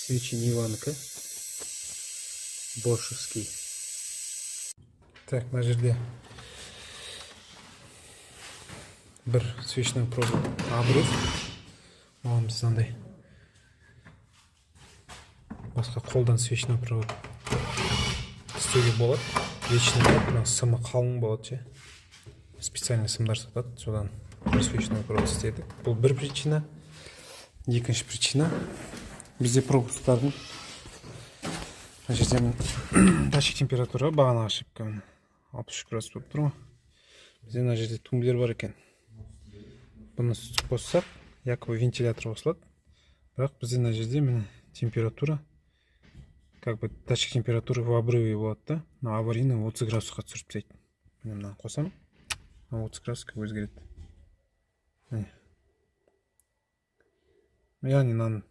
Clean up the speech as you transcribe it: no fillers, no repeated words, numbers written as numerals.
Свечи Ниванікі, бошевский. Так, мына жерде бір свечной провод обрыв. Оған біз андай басқа қолдан свечной провод істеуге болады, вечный болады. Мына сымы қалың болады ше, специальный сымдар сатады, содан бір свечной провод істедік. Бұл бір причина. Екінші причина: бізде пропусктардың мына жерде, міне, датчик температура, бағана ошибка, міне, 63 градус болып тұр ғой. Бізде мына жерде тумблер бар екен. Бұны қоссақ, якобы вентилятор қосылады, бірақ бізде мына жерде, міне, температура, как бы датчик температуры в обрыве болады да, мына аварийный 30 градусқа түсіріп тастайды. Міне, мынаны қосамын, мына 30 градусқа өзгереді, міне. Яғни мынаны